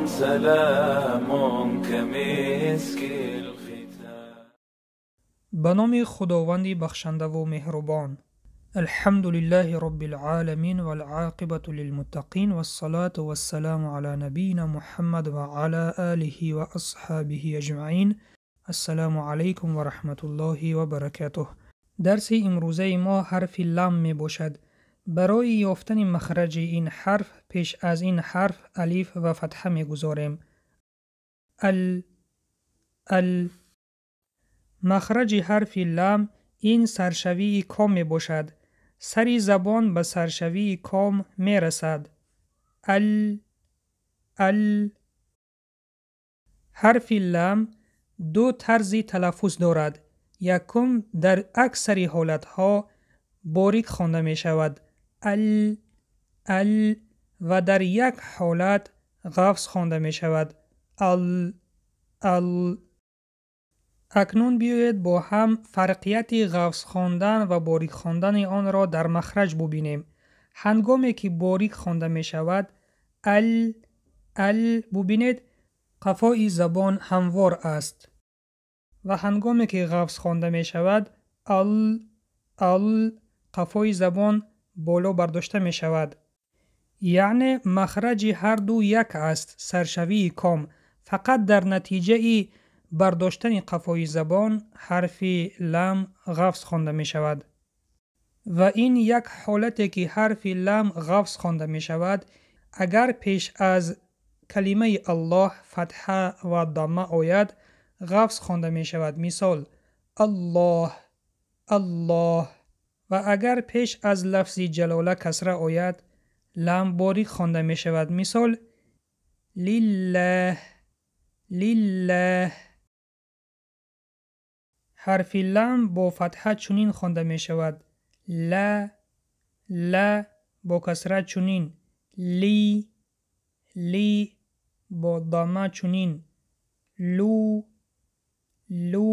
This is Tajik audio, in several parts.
سلام كمسك الختام. Ба номи Худованди бахшандаву меҳрубон. Алҳамду лиллаҳи роббил оламин вал оқибату лилмуттақин вассалату вассаламу ала набийина Муҳаммад ва ала олиҳи ва асҳобиҳи аҷмаин. Ассалому алайкум ва раҳматуллоҳи ва баракатуҳ. Дарси имрӯзаи мо ҳарфи лам мебошад. Барои ёфтани махраҷи ин ҳарф пеш аз ин ҳарф алиф ва фатҳа мегузорем. Ал, ал. Махраҷи ҳарфи лам ин саршавии ком мебошад. Сари забон ба саршавии ком мерасад. Ал, ал. Ҳарфи лам ду тарзи талаффуз дорад. Якум, дар аксари ҳолатҳо борик хонда мешавад. Ал, ал, ва дар як ҳолат ғафз хонда мешавад. Ал, ал. Акнун биёед бо ҳам фарқияти ғафз хондан ва борик хондани онро дар махраҷ бубинем. Ҳангоме ки борик хонда мешавад, ал, ал, бубинед, қафои забон ҳамвор аст. Ва ҳангоме ки ғафз хонда мешавад, ал, ал, қафои забон боло бардошта мешавад. Яъне махраҷи ҳарду як аст, саршавии ком. Фақат дар натиҷаи бардоштани қафои забон ҳарфи лам ғафз хонда мешавад. Ва ин як ҳолате ки ҳарфи лам ғафз хонда мешавад, агар пеш аз калимаи Аллоҳ фатҳа ва дамма ояд, ғафз хонда мешавад. Мисол: Аллоҳ, Аллоҳ. Ва агар пеш аз лафзи ҷалола касра ояд, лам борик хонда мешавад. Мисол: лиллаҳ, лиллаҳ. Ҳарфи лам бо фатҳа чунин хонда мешавад: ла, ла, бо касра чунин, ли, ли, бо дамма чунин, лу, лу.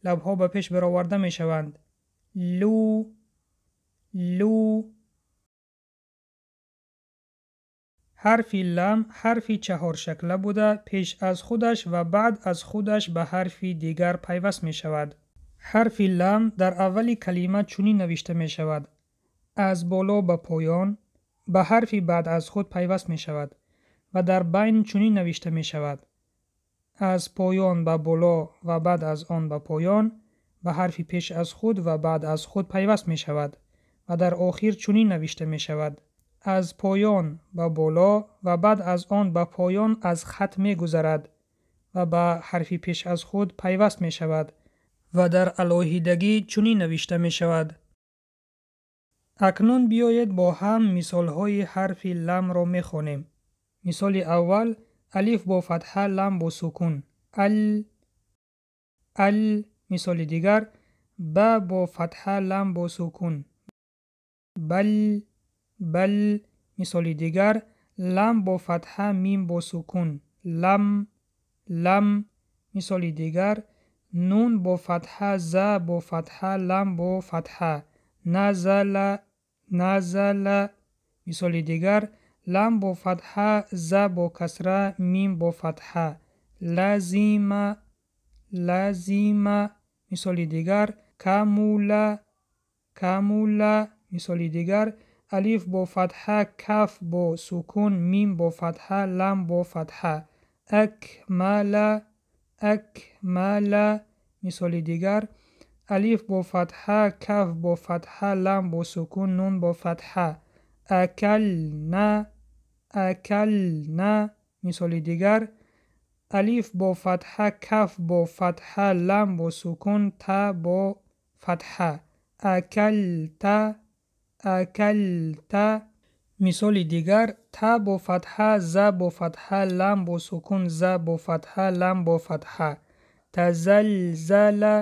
Лабҳо ба пеш бароварда мешаванд. Лу, лу. Ҳарфи лам ҳарфи чаҳоршакла буда, пеш аз худаш ва баъд аз худаш ба ҳарфи дигар пайваст мешавад. Ҳарфи лам дар аввали калима чунин навишта мешавад: аз боло ба поён ба ҳарфи баъд аз худ пайваст мешавад ва дар байн чунин навишта мешавад: аз поён ба боло ва баъд аз он ба поён ба ҳарфи пеш аз худ ва баъд аз худ пайваст мешавад ва дар охир чунин навишта мешавад: аз поён ба боло ва баъд аз он ба поён аз хат мегузарад ва ба ҳарфи пеш аз худ пайваст мешавад ва дар алоҳидагӣ чунин навишта мешавад. Акнун биёед бо ҳам мисолҳои ҳарфи ламро мехонем. Мисоли аввал: алиф бо фатҳа, лам бо сукун, ал, ал. Мисоли дигар: ба бо фатҳа, лам бо сукун, бал, бал. Мисоли дигар: лам бо фатҳа, мим бо сукун, лам, лам. Мисоли дигар: нун бо фатҳа, за бо фатҳа, лам бо фатҳа, назала, назала. Мисоли дигар: лам бо фатҳа, за бо касра, мим бо фатҳа, лазима, лазима. Мисоли дигар: камула, камула. Мисоли дигар: алиф бо фатҳа, каф бо сукун, мим бо фатҳа, лам бо фатҳа, акмала, акмала. Мисоли дигар: алиф бо фатҳа, каф бо фатҳа, лам бо сукун, нун бо фатҳа, акална, акална. Мисоли дигар: алиф бо фатҳа, каф бо фатҳа, лам бо сукун, та бо фатҳа, акалта, акалта. Мисоли дигар: та бо фатҳа, за бо фатҳа, лам бо сукун, за бо фатҳа, лам бо фатҳа, тазалзала,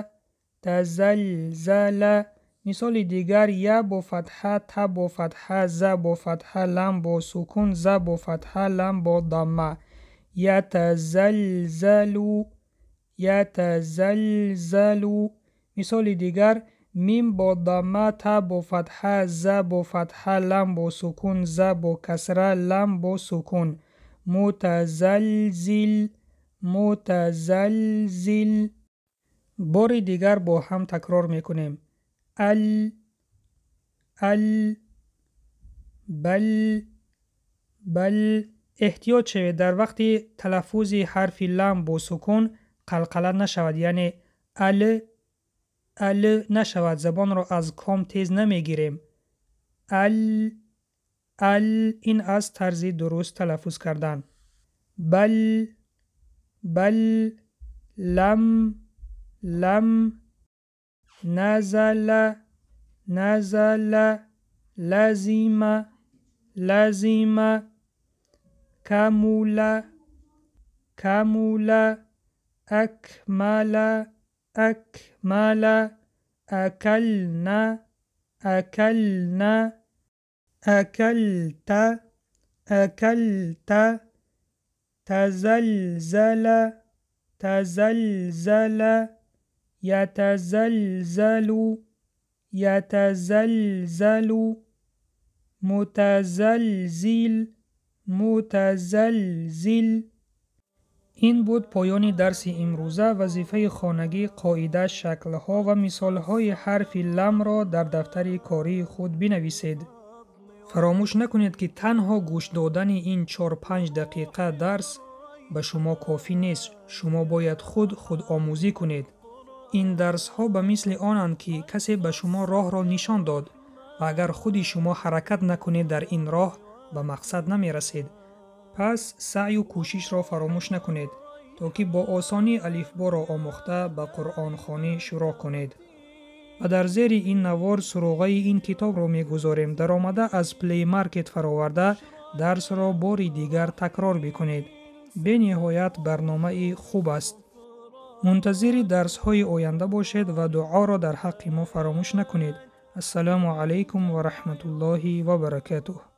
тазалзала. Мисоли дигар: я бо фатҳа, та бо фатҳа, за бо фатҳа, лам бо сукун, за бо фатҳа, лам бо дамма, ятазалзалу, ятазалзалу. Мисоли дигар: мим бо дамма, та бо фатҳа, за бо фатҳа, лам бо сукун, за бо касра, лам бо сукун, Мутазалзил, мутазалзил. Бори дигар бо ҳам такрор мекунем. Ал, ал, бал, бал. Эҳтиёт шавед, дар вақти талаффузи ҳарфи лам бо сукун қалқала нашавад, яъне ал, ал нашавад, забонро аз ком тез намегирем. Ал, ал, ин аст тарзи дуруст талаффуз кардан. Бал, бал, лам, лам, назала, назала, лазима, лазима, камула, камула, акмала, акмала, акална, акална, акалта, акалта, тазалзала, тазалзала, ятазалзалу, ятазалзалу, мутазалзил, мутазалзил. Ин буд поёни дарси имрӯза. Вазифаи хонагӣ, қоида, шаклҳо ва мисолҳои ҳарфи ламро дар дафтари кории худ бинависед. Фаромӯш накунед, ки танҳо гӯш додани ин 4-5 дақиқа дарс ба шумо кофӣ нест. Шумо бояд худ худомӯзӣ кунед. Ин дарсҳо ба мисли онанд, ки касе ба шумо роҳро нишон дод ва агар худи шумо ҳаракат накунед, дар ин роҳ ба мақсад намерасед. Пас саъю кӯшишро фаромӯш накунед, то ки бо осонӣ алифборо омӯхта ба қуръонхонӣ шурӯъ кунед. Ва дар зери ин навор суроғаи ин китобро мегузорем. Даромада аз Play Market фароварда дарсро бори дигар такрор бикунед. Бениҳоят барномаи хуб аст. Мунтазири дарсҳои оянда бошед ва дуоро дар ҳаққи мо фаромӯш накунед. Ассалому алайкум ва раҳматуллоҳи ва баракатуҳ.